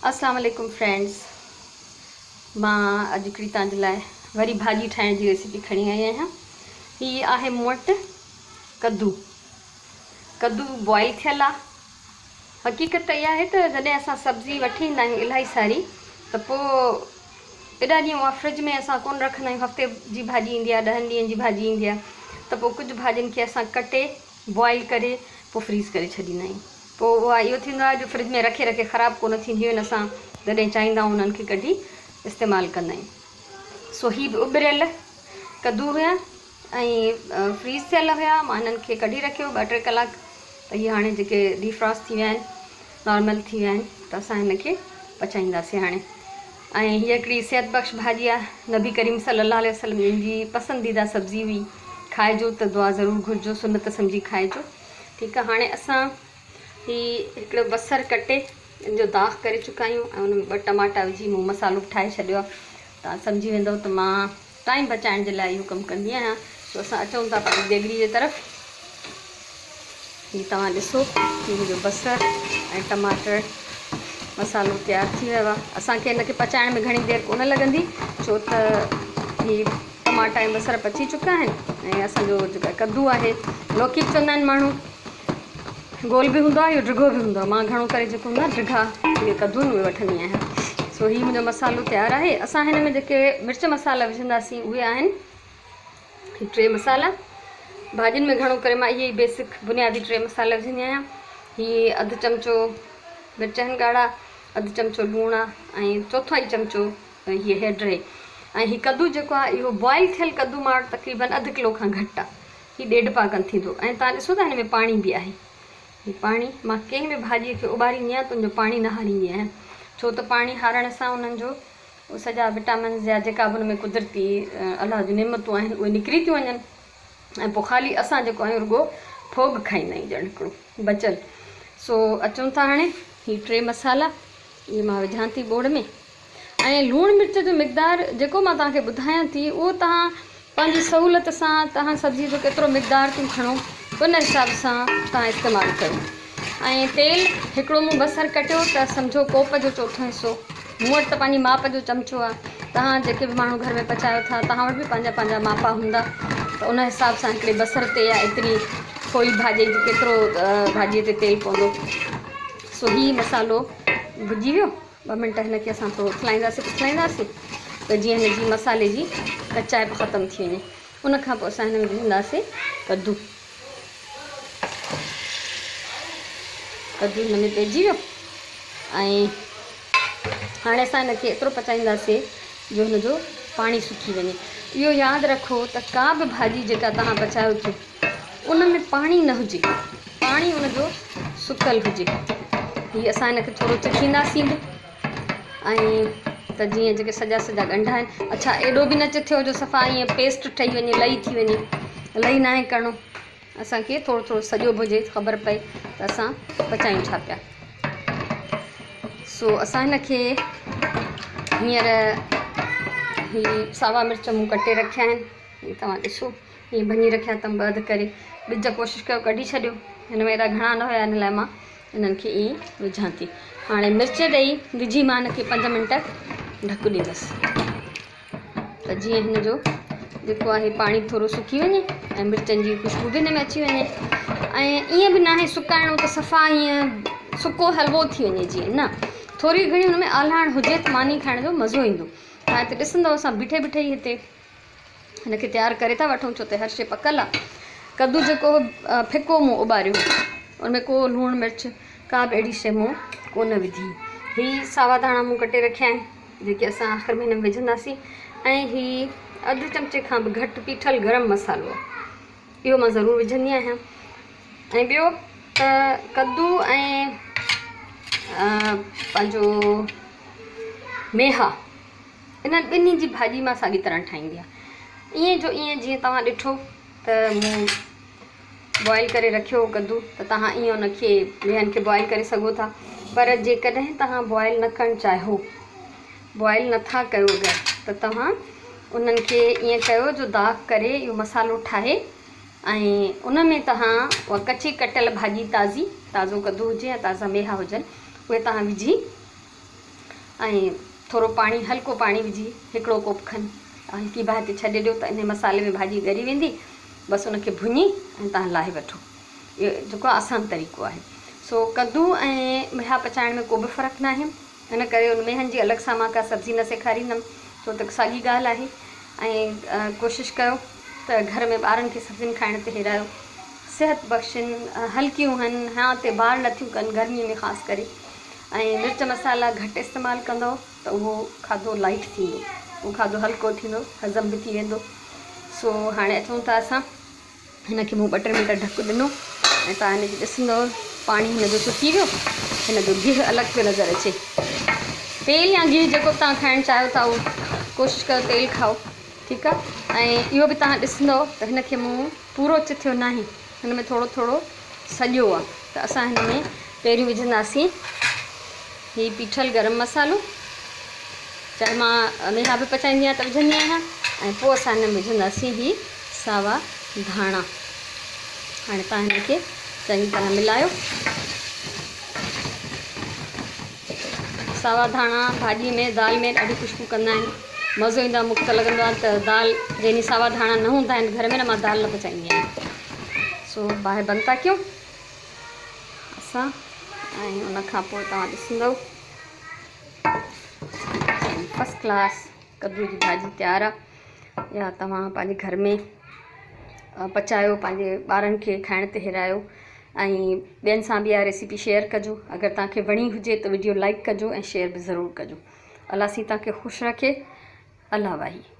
اسلام عليڪم فرينڊز مان اڄ هڪڙي توهان جي لاء وري ڀاڄي ٺاهڻ جي ريسيپي کڻي آئي آهيان. هي آهي مون وٽ ڪدو. ڪدو بوائل ٿيل آهي. حقيقت ته اها آهي ته جڏهن اسان سبزي وٺي ايندا آهيون الاهي ساري ته پوء ايڏا ڏينهن اها فرج ۾ اسان ڪونه رکندا آهيون. هفتي جي ڀاڄي ايندي آهي، ڏهن ڏينهن جي ڀاڄي ايندي آهي ته پوء ڪجهه ڀاڄين کي اسان ڪٽي بوائل ڪري پوء فريز ڪري ڇڏيندا آهيون. پوء اها اهو ٿيندو آهي جو فرج ۾ رکي رکي خراب ڪونه ٿينديون آهن اسان جڏهن چاهيندا آهيون انهن کي ڪڍي استعمال ڪندا آهيون. سو هي به اٻريل ڪدو هيا ۽ فريز ٿيل هيا مان هنن کي ڪڍي رکيو ٻه ٽي ڪلاڪ ته هي هاڻي جيڪي ڊيفراسٽ ٿي ويا آهن نارمل ٿي ويا آهن ته اسان هن کي پچائينداسين هاڻي. ۽ هيء هڪڙي صحت بخش ڀاڄي آهي نبي ڪريم صلي الله عليه وسلم جن جي پسنديده سبزي هئي. کائجو ته دعا ضرور گهرجو سنت سمجهي کائجو. ٺيڪ آ هاڻي اسان هي هڪڙو بصر ڪٽي ان جو داغ ڪري چڪا آهيون ۽ ان ۾ ٻه ٽماٽا وجهي مون مصالحو به ٺاهي ڇڏيو آ توهان سمجهي ويندؤ ته مان ٽائيم بچائڻ جي لاء اهو ڪم ڪندي آهيان. سو اسان اچون ٿا پنهنجي ديڳڙي جي طرف. هي توهان ڏسو هي منهنجو بصر ۽ ٽماٽر مصالحو تيار ٿي ويو آ. اسان کي هن کي پچائڻ ۾ گهڻي دير ڪونه لڳندي ڇو ته هي ٽماٽا ۽ بصر پچي چڪا آهن ۽ اسان جو جيڪا ڪدو آهي لوڪي به چوندا آهن ماڻهو گول به هوندو آهي اهو ڊگهو به هوندو آهي مان گهڻو ڪري جيڪو هوندو آهي ڊگها اهي ڪدو آهن اهي وٺندي آهيان. سو هي منهنجو مصالحو تيار آهي. اسان هن ۾ جيڪي مرچ مصالحا وجهنداسين اهي آهن هي ٽي مصالحا. ڀاڄين ۾ گهڻو ڪري مان اهي ئي بيسڪ بنيادي ٽي مصالحا وجهندي آهيان. هي اڌ چمچو مرچ آهن ڳاڙها، اڌ چمچو لوڻ آهي ۽ چوٿائي چمچو هيء هيڊ رهي ۽ هي ڪدو جيڪو آهي اهو بوائل ٿيل ڪدو مان وٽ تقريبن اڌ ڪلو کان گهٽ آهي. هي ڏيڍ پاء کن ٿيندو ۽ توهان ڏسو ته هن ۾ پاڻي به آهي. هي پاڻي مان ڪنهن به ڀاڄيء کي اٻاريندي آهيان ته ان جو پاڻي نه هاريندي آهيان ڇو ته پاڻي هارڻ سان انهن جو سڄا وٽامنز يا جيڪا به ان ۾ قدرتي الله جون نعمتون آهن اهي نڪري ٿيون وڃن ۽ پوء خالي اسان جيڪو آهيون رڳو ڦوڳ کائيندا آهيون ڄڻ هڪڙو بچل. سو اچون ٿا هاڻي هي ٽي مصالحا اهي مان وجهان ٿي ٻوڙ ۾. ۽ لوڻ مرچ جو مقدار جيڪو مان توهان کي ٻڌايان ٿي اهو توهان پنهنجي سهولت سان توهان سبزي جو ڪيترو مقدار ٿيون کڻو ان حساب سان توهان استعمال ڪيو ۽ تيل هڪڙو مون بصر ڪٽيو ته سمجهو ڪوپ جو چوٿون حصو مون وٽ ته پنهنجي ماپ جو چمچو آهي توهان جيڪي به ماڻهو گهر ۾ پچايو ٿا توهان وٽ به پنهنجا پنهنجا ماپا هوندا ته ان حساب سان هڪڙي بصر تي يا ايتري ڪوئي ڀاڄي جي ڪيترو ڀاڄي تي تيل پوندو سو هي مصالحو ڀڄي ويو ٻه منٽ هن کي اسان ٿورو اٿلائينداسين پٿلائينداسين ته جيئن هن جي مصالحي جي ڪچائپ ختم ٿي وڃي. ان کان پوء اسان هن ۾ وجهنداسين ڪدو. ڪدو هن ۾ پئجي ويو ۽ هاڻي اسان هن کي ايترو پچائينداسين جو هن جو پاڻي سڪي وڃي. اهو ياد رکو ته ڪا به ڀاڄي جيڪا توهان پچايو ٿيون ان ۾ پاڻي نه هجي، پاڻي ان جو سڪل هجي. هي اسان هن کي ٿورو چٿينداسين به ۽ ته جيئن جيڪي سڄا سڄا ڳنڍا آهن. اڇا ايڏو به نه چٿيو جو صفا ائين پيسٽ ٺهي وڃي، لئي ٿي وڃي. لئي ناهي ڪرڻو اسان کي، ٿورو ٿورو سڄو به هجي خبر پئي ته اسان پچايون ڇا پيا. سو اسان هن کي هينئر هي ساوا مرچ مون ڪٽي رکيا آهن، هي توهان ڏسو هي ڀڃي رکيا اٿم ٻه اڌ ڪري. ٻج ڪوشش ڪيو ڪڍي ڇڏيو، هن ۾ ايڏا گهڻا نه هيا ان لاء مان انهن کي ائين وجهان ٿي. هاڻي مرچ ڏئي وجهي مان هن کي پنج منٽ ڍڪ ڏيندس ته جيئن هن جو جيڪو آهي پاڻي ٿورو سڪي وڃي ۽ مرچن جي خوشبو به هن ۾ اچي وڃي. ۽ ائين به ناهي سڪائڻو ته صفا ائين سڪو حلوو ٿي وڃي جيئن نه، ٿوري گهڻي هن ۾ آلاڻ هجي ته ماني کائڻ جو مزو ايندو. توهان هتي ڏسندؤ اسان بيٺي بيٺي ئي هتي هن کي تيار ڪري ٿا وٺون ڇو ته هر شيء پڪل آ. ڪدو جيڪو هو ڦڪو مون اٻاريو هو ان ۾ ڪو لوڻ مرچ ڪا به اهڙي شيء مون ڪونه وڌي. هي ساوا ڌاڻا مون ڪٽي رکيا آهن جيڪي اسان آخر ۾ هن ۾ وجهنداسين ۽ هي اڌ چمچي کان به گهٽ پيٺل گرم مصالحو آ اهو مان ضرور وجهندي آهيان. ۽ ٻيو ته ڪدو ۽ پنهنجو ميها انهن ٻنهي جي ڀاڄي مان ساڳي طرح ٺاهيندي آهيان. ائين جو ائين جيئن توهان ڏٺو ته مون بوائل ڪري رکيو هو ڪدو ته توهان ائين ان کي ميهن کي بوائل ڪري سگهو ٿا پر جيڪڏهن توهان بوائل نه ڪرڻ چاهيو بوائل نٿا ڪيو اگر ته توهان انهن کي ائين ڪيو جو داغ ڪري اهو مصالحو ٺاهي ۽ ان ۾ توهان اها ڪچي ڪٽيل ڀاڄي تازي تازو ڪدو هجي يا تازا ميها هجن اهي توهان وجهي ۽ ٿورو پاڻي هلڪو پاڻي وجهي هڪڙو ڪوپ کن هلڪي باهه تي ڇڏي ڏيو ته انهي مصالحي ۾ ڀاڄي ڳري ويندي بس ان کي ڀڃي ۽ توهان لاهي وٺو اهو جيڪو آسان طريقو آهي سو ڪدو ۽ ميها پچائڻ ۾ ڪو به فرق ناهي ان ڪري ان ميهن جي الڳ سان مان ڪا سبزي نه سيکاريندم ڇو ته ساڳي ڳالهه آهي ۽ ڪوشش ڪيو ته گهر ۾ ٻارن کي سبزين کائڻ تي هيرايو صحت بخش هلڪيون هن هيانء تي بار نٿيون ڪن گرمي ۾ خاص ڪري ۽ مرچ مصالحا گهٽ استعمال ڪندؤ ته اهو کاڌو لائيٽ ٿيندو اهو کاڌو هلڪو ٿيندو هضم به ٿي ويندو سو هاڻي اچون ٿا اسان هن کي مون ٻه ٽي منٽ ڍڪ ڏنو ۽ توهان هن کي ڏسندؤ پاڻي هن جو سڪي ويو هن جو گيهه الڳ پيو نظر اچي تيل يا گيهه جيڪو به توهان کائڻ چاهيو ٿا اهو ڪوشش ڪيو تيل کائو ٺيڪ آهي ۽ اهو به توهان ڏسندؤ ته هن کي مون پورو چٿيو ناهي هن ۾ ٿورو ٿورو سڄو آ ته اسان هن ۾ پهريون وجهنداسين هي پيٺل گرم مصالحو چاهي مان ميها به پچائيندي آهيان ته وجهندي آهيان ۽ پوء اسان هن ۾ وجهنداسين هي ساوا ڌاڻا هاڻي تان هن کي چڱي طرح ملايو ساوا ڌاڻا ڀاڄي ۾ دال ۾ ڏاڍي خوشبو ڪندا آهن مزو ايندو آهي مون کي ته لڳندو آهي ته دال جنهن ڏينهن ساوا ڌاڻا نه هوندا آهن گهر ۾ نه مان دال نه پچائيندي آهيان سو باهه بند ٿا ڪيون اسان ۽ ان کان پوء توهان ڏسندو فرسٽ ڪلاس ڪدو جي ڀاڄي تيار آهي يا توهان پنهنجي گهر ۾ پچايو پنهنجي ٻارن کي کائڻ تي هيرايو ۽ ٻين سان به اها ريسيپي شيئر ڪجو اگر توهان کي وڻي هجي ته وڊيو لائڪ ڪجو ۽ شيئر به ضرور ڪجو الله سين توهان کي خوش رکي الله واهي.